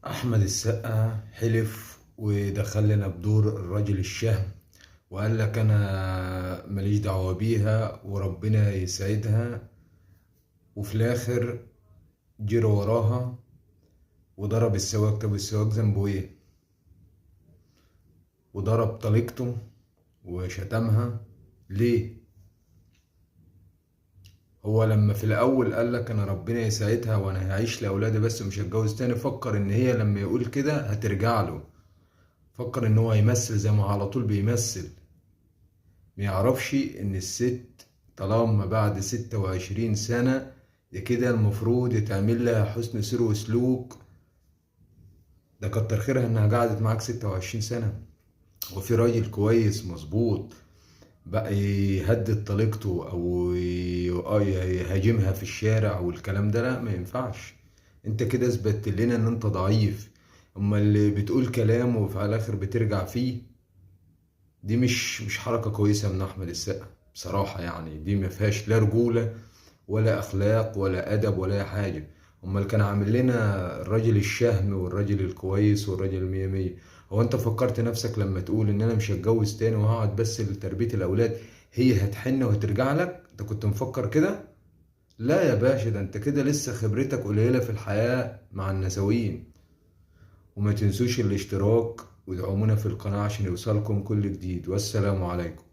احمد السقا حلف ودخل لنا بدور الراجل الشهم، وقال لك انا ماليش دعوة بيها وربنا يسعدها. وفي الاخر جرى وراها وضرب السواق. طب السواق ذنبه ايه؟ وضرب طليقته وشتمها ليه؟ هو لما في الاول قال لك انا ربنا يسعدها وانا هعيش لاولادي بس ومش هتجوز تاني، فكر ان هي لما يقول كده هترجع له، فكر ان هو هيمثل زي ما على طول بيمثل. ما يعرفش ان الست طالما بعد 26 سنة دي كده المفروض يتعمل لها حسن سير وسلوك. ده كتر خيرها انها قعدت معاك 26 سنة. وفي راجل كويس مظبوط بقى يهدد طليقته او يهاجمها في الشارع والكلام ده؟ لا، ما ينفعش. انت كده اثبتت لنا ان انت ضعيف. اما اللي بتقول كلام وفي الاخر بترجع فيه، دي مش حركة كويسة من احمد السقا بصراحة. يعني دي ما فيهاش لا رجولة ولا اخلاق ولا ادب ولا اي حاجة. امال كان عامل لنا الراجل الشهم والراجل الكويس والراجل المية مية. هو انت فكرت نفسك لما تقول ان انا مش هتجوز تاني وهقعد بس لتربية الاولاد، هي هتحن وهترجع لك؟ انت كنت مفكر كده؟ لا يا باشا، ده انت كده لسه خبرتك قليلة في الحياة مع النسويين. وما تنسوش الاشتراك ودعمونا في القناة عشان يوصلكم كل جديد. والسلام عليكم.